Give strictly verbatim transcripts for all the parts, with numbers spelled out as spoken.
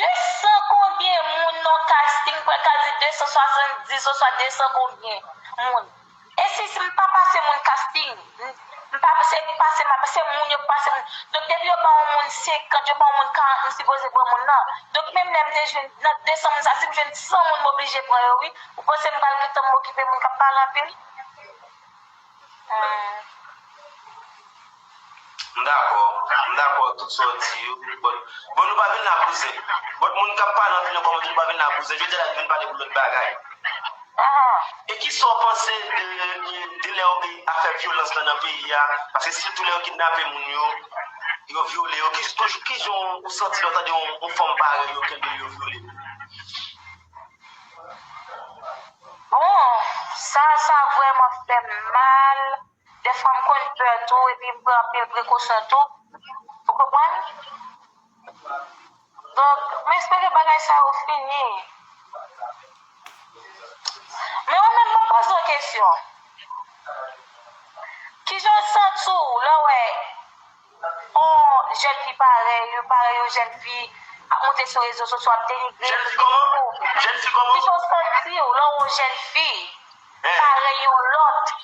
De san konbyen moun nan casting, prèkazi de san swasanndis oswa de san konbyen moun. E si, si m pa pase moun casting, m, m pa se pase, m ap pase moun, yo pase moun. Donk, depi yo ba yon moun senkant, yo ba yon moun karant, m sipoze pran moun nan. Donk, menm lè m te jwenn nan de san moun sa, si m jwenn san moun, m oblije pran yo, wi. Ou panse m pral gentan m okipe moun k ap pale anpil? Hmm. M dakò. M dakò tout sa w di yo. But, but nou pa vin la pou zen. But moun k ap pale anpil nan kòmantè, nou pa vin la pou zen. Jodi a la, nou vin pale pou lòt bagay. E kisa w panse de, de, de lè afè vyolans lan nan peyi a? Paske sitou lè yo kidnape moun yo, yo vyole yo. Ki, ki, kijan w santi lè w tande yon, yon fanm parèy yo kenbe yo vyole? Bon, sa, sa vrèman fè m mal. Dèfwa m konn pè tou, epi m pran anpil prekosyon tou. Ou konprann? Donk, m espere bagay sa yo fini. Men ou menm, mwen poze w kesyon. Kijan w santi w lè w wè yon jèn fi parèy ou, parèy yon jèn fi ap monte sou rezo sosyo, ap denigre. Jèn fi kòman? Jèn fi kòman? Kijan w santi w lè w wè yon jèn fi parèy yon lòt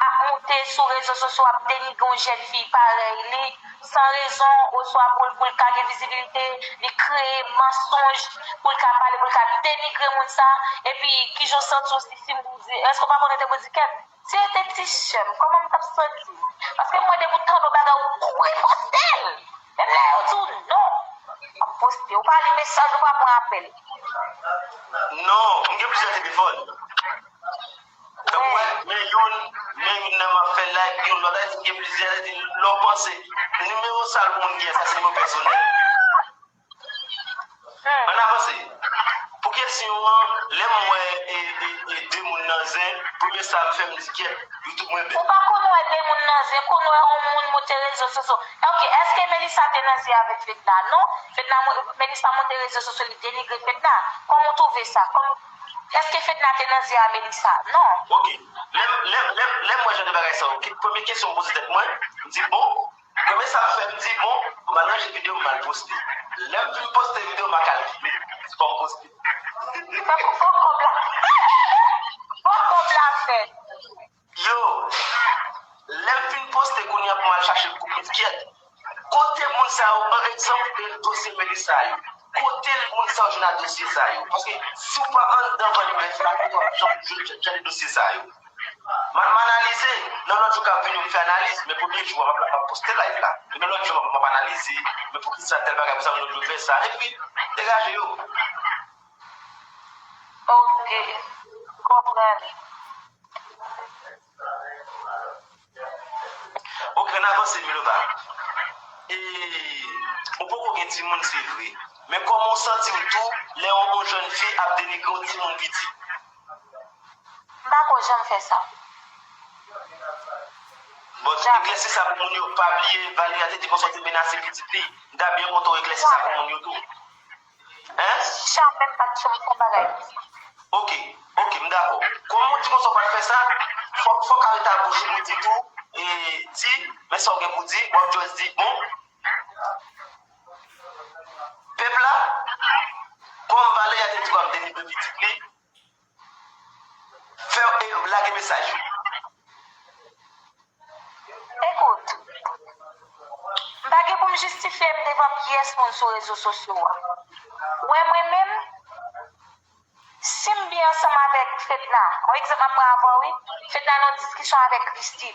ap monte sou rezo sosyo, ap denigre yon jèn fi parèy li san rezon, oswa pou l, pou l ka gen vizibilite, li kreye mansonj pou l ka pale, pou l ka denigre moun sa, epi kijan w santi w si, si m di, èske w pa konn rete pou di kèt? Si yo te ti sè m, kòman m t ap santi m? Paske m wè depi w tande yon bagay, ou kouri poste l. Menm lè yo di w non, w ap poste. Ou pa li mesaj, ou pa pran apèl. Non, m gen plizyè telefòn. Tankou, men youn, men youn nan m ap fè live, youn lòt, m gen plizyè, lè w panse nimewo sa l pou moun gen, sa se nimewo pèsonèl. Ann avanse. Pou kesyon an, lè m wè e, e, e de moun nan zen, premye sa m fè, m di kyèt, YouTube mwen bèl. Ou pa konn wè de moun nan zen, konn wè yon moun monte rezo sosyo. Ok, èske Melissa te nan zen avèk Fedna? Non, Fedna, Melissa monte rezo sosyo, li denigre Fedna. Kòman w twouve sa? Kòman, èske Fedna te nan zen a Melissa? Non. Ok, lè, lè, lè, lè m wè jan de bagay sa yo, ki, premye kesyon m poze tèt mwen, m di bon, Premye sa m fè, m di, bon, m al ranje videyo m, m al poste. Lè m fin poste videyo, m a kalkile. Fò m poste. Fò kòb la, fò kòb la fèt. Yo, lè m fin poste, kounye a pou m al chache l pou m di kyèt. Kote moun sa yo, pa egzanp, dosye Melissa yo? Kote moun sa yo jwenn a dosye sa yo? Paske si w pa anndan Vanny Blèd la, kote w ap janm jwenn jan de dosye sa yo? M a, m analize. Nan lòt jou k ap vini, m fè analiz. Men premye jou a, m ap, m ap poste live la. Men lòt jou a, m ap analize. Men poukisa tèl bagay, poukisa moun yo dwe fè sa. Epi, degaje yo. Ok. M konprann. Ok, ann avanse, Milova. E, ou poko gen timoun, se vre. Men kòman w santi w tou lè yon, yon jèn fi ap denigre yon timoun piti? M pa ko janm fè sa. Bon, eklèsi sa pou moun yo, pa bliye, Valeria te di konsa w te menase pitit li. M ta byen kontan w eklèsi sa pou moun yo tou. Hein? Jamè m pa t janm fè yon bagay. Ok, ok, m dakò. Kòm ou di konsa w pa t fè sa, fòk, fòk arete a bouch ou pou di tou, e, di, men sa w gen pou di, w ap just di, bon, pèp la, kòm Valeria te di w ap delivre pitit li, fè, e, lage mesaj ou. Ekout, m pa gen pou m jistifye m devan pyès moun sou rezo sosyo a. Ou wè mwen menm, si m byen ansanm avèk Fedna, yon egzanp m ap pran avè w wi, Fedna nan yon diskisyon avèk Christie.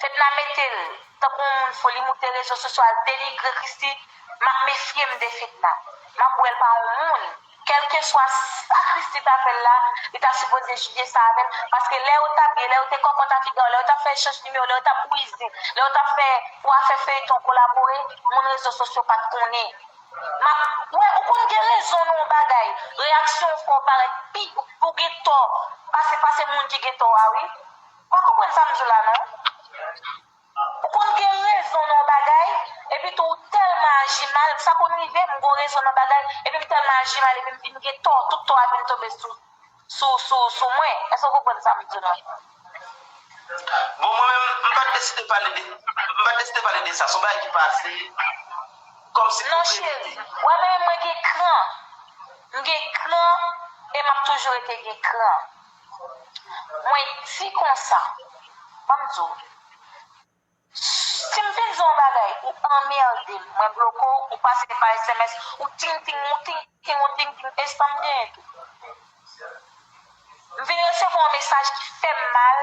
Fedna mete l tankou yon moun fou, li moute rezo sosyo al denigre Christie, m ap mefye m de Fedna. M ap wè l pa yon moun. Kèlkeswa sa Christie ta fè l la, li ta sipoze jije sa avè l, paske lè yo t ap byen, lè yo te kòkòt a figi a w, lè yo t ap fè echanj nimewo, lè yo t ap kwize, lè yo t ap fè pou afè feyton kolabore, moun rezo sosyo pa t konnen. M ap, wè, ou konn gen rezon nan yon bagay, reyaksyon w fè w parèt pi, ou gen tò pase, pase moun ki gen tò a, wi. Ou pa konprann sa m di w la, non? Ou konn gen rezon nan yon bagay, epi tou ou tèlman aji mal, sa konn rive, m gen rezon nan bagay, epi m tèlman aji mal, epi m vin gen tò, tout tò a vin tonbe sou, sou, sou, sou mwen. Èske w konprann sa m di w la? Bon, mwen menm, m pa t deside pale de, m pa t deside pale de sa. Se yon bagay ki pase kòmsi. Non, cheri. Wè, men mwen gen kran. M gen kran, e m ap toujou rete gen kran. Mwen di konsa. Ban m di w. Si m fin di w yon bagay, ou anmède m, mwen bloke w, ou pase pa S M S, ou ting ting, ou ting ting, ou ting ting, e sa m genyen tou. M vin resevwa yon mesaj ki fè m mal,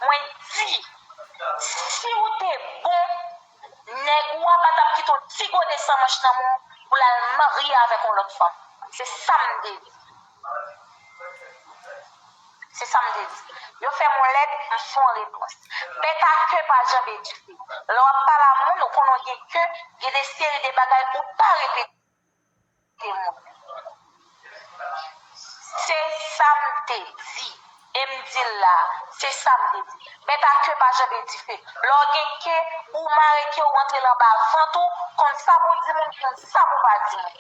mwen di, si w te bon, nèg ou a pa t ap kite yon ti gode san manch nan men w pou l al marye avèk yon lòt fanm. Se sa m te di. Se sa m te di. Yo fè m yon lèt, m fè yon repons. Bèt a ke pa janbe dife. Lè w ap pale a moun, ou konnen w gen ke, gen de seri de bagay ou pa repete moun. Se sa m te di. E m di l la, se sa m te di. Bèt a ke pa janbe dife. Lè w gen ke, ou mare ke w rantre l anba vant ou, konn sa pou w di moun, konn sa pou w pa di moun.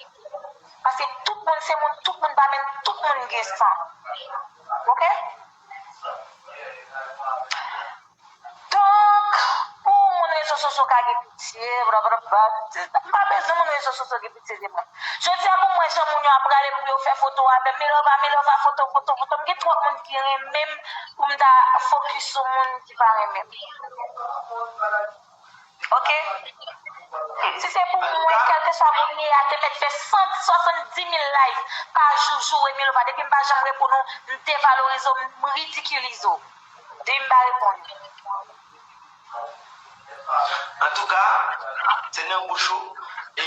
Paske tout moun se moun, tout moun pa menm, tout moun gen san. Oke? Donk, pou moun rezo sosyo ka gen pitye, blablabla, m pa bezwen moun rezo sosyo gen pitye de mwen. Jodi a pou mwen jan moun yo ap rale pou yo fè foto avè m, Milova, Milova, foto, foto, foto. M gen twòp moun ki renmen m pou m ta fokis sou moun ki pa renmen m. Oke? Si se pou mwen, kèlkeswa moun li ye a, te mèt fè san, swasanndimil live pa jou, joure Milova. Depi m pa janm reponn ou, m devalorize w, m ridikilize w. Depi m pa reponn. Antouka, se nan bouch ou, e,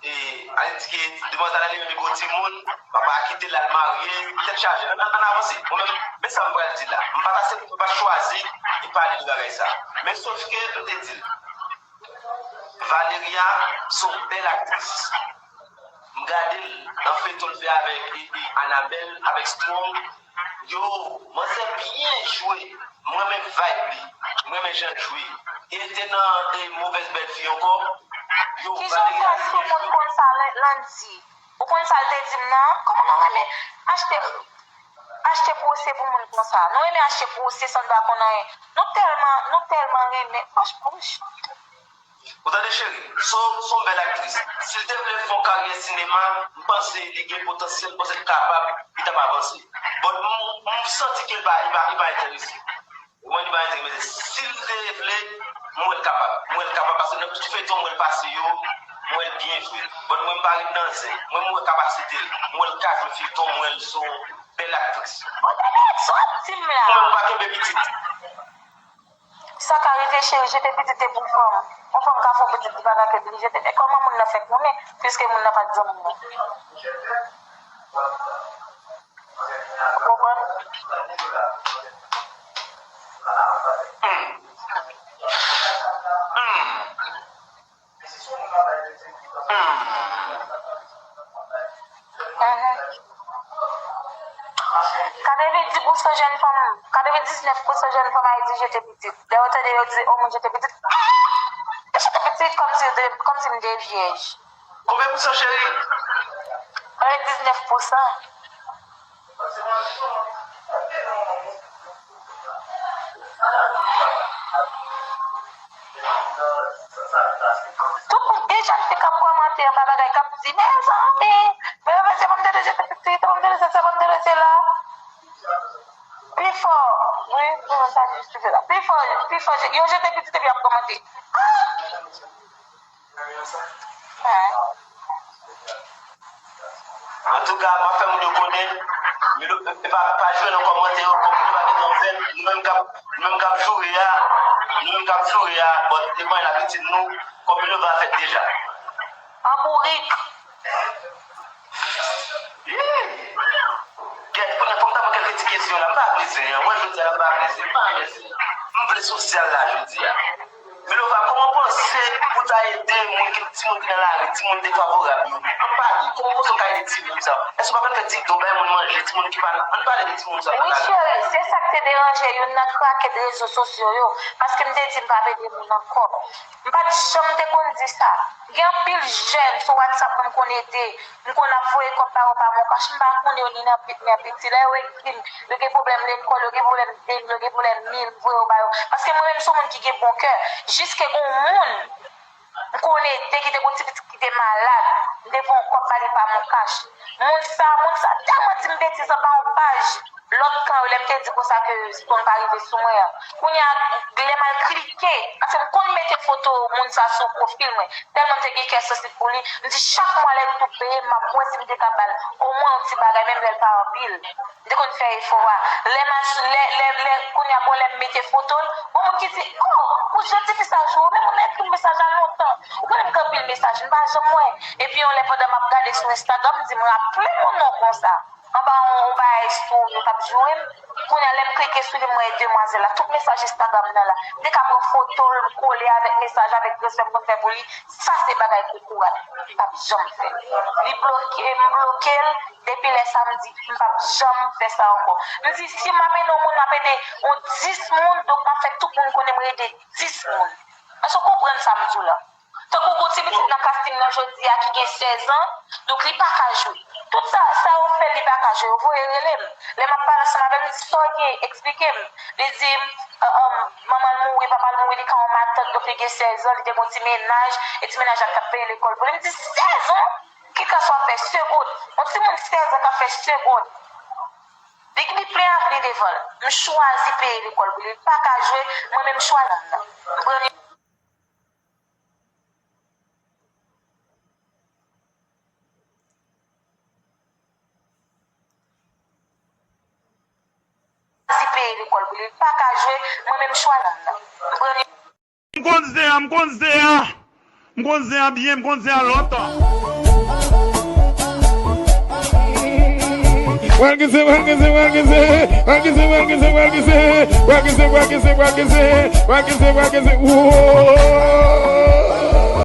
e, al di ke demwazèl la li menm li gon timoun, papa a kite l al marye, tèt chaje. Ann, ann avanse. Mwen menm, men sa m pral di la. M pa t aksepte, m pa t chwazi e pale de bagay sa. Men sòf ke m te di l. Valeria se yon bèl aktris. M gade l nan feyton l fè avèk, e, e, Annabelle, avèk Strong. Yo, manzè byen jwe. M renmen vibe li. M renmen jan l jwe. E l te nan, e, Mauvaise Belle Vue ankò. Yo, Valeria byen jwe. Kijan w fè sou moun konn sa, Landy? Ou konn sa l te di m nan? Kòman nou renmen achte, achte pwose pou moun konsa? Nou renmen achte pwose san n pa konn anyen. Nou tèlman, nou tèlman renmen, franchman, wi. Ou tande, cheri? Se yon, se yon bèl aktris. Si l te vle fè yon karyè sinema, m panse li gen potansyèl, m panse l kapab, li t ap avanse. But m, m santi ke l pa, li pa, li pa enterese. Ou konprann, li pa enterese. Si l te vle, m wè l kapab. M wè l kapab paske nan tout feyton m wè l pase yo, m wè l byen jwe. But mwen m pa ret nan zen. Mwen m wè kapasite l. M wè l ka jwe feyton, m wè l se yon bèl aktris. Bon, tande sa w ap di m la. Ou menm ou pa kenbe pitit. Sa ka rive, cheri, jete pitit se pou fanm. Yon fanm ka fè yon pitit, li pa ka kenbe li jete. E kòman moun nan fè konnen, piske moun nan pa t zanmi mwen? Ou konprann? Katrevenndis pousan jèn fanm, katrevendiznèf pousan jèn fanm Ayiti jete pitit. Lè yo tande yo di, o, moun jete pitit, ah! Yo jete pitit kòmsi, kòmsi m te vyèj. Konbyen pousan, cheri? Katrevendiznèf pousan. Tout moun, gen jèn fi k ap kòmante anba bagay, k ap di, mezanmi, men mesye, ban m te jete pitit, ban m te jete sa, ban m te jete la. Pifò, wi, wi, mwen ta di pi fò la. Pifò, pifò, yo jete pitit epi y ap kòmante. Ah! Antouka, m ap fè moun yo konnen, Milo, e pa, pa jwe nan kòmantè yo, kòm nou pa gen nan fèt, nou menm k ap, nou menm k ap joure a, nou menm k ap joure a, but e mwen abitid nou, kòm Milova fèt deja. An bourik. Gèt, kounye a, fò m ta pran kèlke ti kesyon la, m pa vle zen an, mwen jodi a la, m pa vle zen, m pa renmen zen an. M vle sosyal la jodi a. Nova, kòman w panse pou w ta ede moun ki, timoun ki nan lari, timoun defavorab yo? Ann pale, kòman w panse w ka ede timoun sa yo? Èske w pa konn fè TikTok, bay moun manje, timoun ki pa, ann pale de timoun sa yo nan lari. Wi, cheri, se sa k te deranje youn nan krakèt rezo sosyo yo, paske m te di m p ap ede moun ankò. M pa t janm te konn di sa. Gen anpil jèn sou WhatsApp mwen m konn ede. M konn ap voye kòb ba yo pa MonCash, m pa konn yo ni nan pit ni nan piti. Lè yo ekri m, yo gen pwoblèm lekòl, yo gen pwoblèm de mil, yo gen pwoblèm mil, m voye yo ba yo. Paske mwen menm se yon moun ki gen bon kè. Jiske gen yon moun m konn ede ki te gen yon ti pitit ki te malad. M te voye yon kòb ba li pa MonCash. Moun sa, moun sa tèlman di m betiz anba yon paj. Lòt kan yo, lè m te di konsa ke Stone pa rive sou mwen an. Kounye a, lè m al klike, paske m konn mete foto moun sa sou pwofil mwen. Tèlman m te gen kè sansib pou li, m di chak mwa lè YouTube peye m, m ap wè si m te ka ba l omwen yon ti bagay, menm lè l pa anpil. M te konn fè efò a. Lè m al sou, lè, lè, lè, kounye a, bon, lè m mete foto l, gon moun ki di, "Oh, pou jan tifi sa joure, men moun nan ekri m mesaj la lontan." Ou konnen m gen anpil mesaj, m pa janm wè. Epi yon lè pandan m ap gade sou Instagram, m di, "M raple m yon non konsa." Anba yon, yon bagay sou yo k ap joure m. Kounye a, lè m klike sou li, m wè demwazèl la. Tout mesaj Instagram nan la. M te ka pran foto l, m kole avèk mesaj, avèk respè m konn fè pou li. Sa se bagay kokorat. M p ap janm fè. Li bloke, m bloke l. Depi lè sa, m di, m p ap janm fè sa ankò. M di, si m ap ede yon moun, m ap ede yon dis moun, donk m ap fè tout moun konnen mwen ede dis moun. Èske w konprann sa m di w la? Tankou gon ti pitit nan casting nan jodi a ki gen sèz an, donk li pa ka jwe. Tout sa, sa yo fè l, li pa ka jwe. Yo voye rele m. Lè m ap pale ansanm avè l, m di, "Sa w gen? Eksplike m." Li di m, "Manman l mouri, papa l mouri, li ka yon matant, donk li gen sèz an, li te gen yon ti mennaj, e ti mennaj la t ap peye lekòl pou li." M di, "Sèz an? Ki ka sa w ap fè segond? Yon timoun sèz an k ap fè segond. Li, li plen avni devan l. M chwazi peye lekòl pou li. Li pa ka jwe, mwen menm m chwazi nan. M pran chwazi peye lekòl pou li. Li pa ka jwe, mwen menm m chwazi nan. M pran. M konn zen an, m konn zen an. M konn zen an byen, m konn zen an lontan. Wòl kise, wòl kise, wòl kise. Wòl kise, wòl kise, wòl kise. Wòl kise, wòl kise, wòl kise. Wòl kise, wòl kise. Wooo.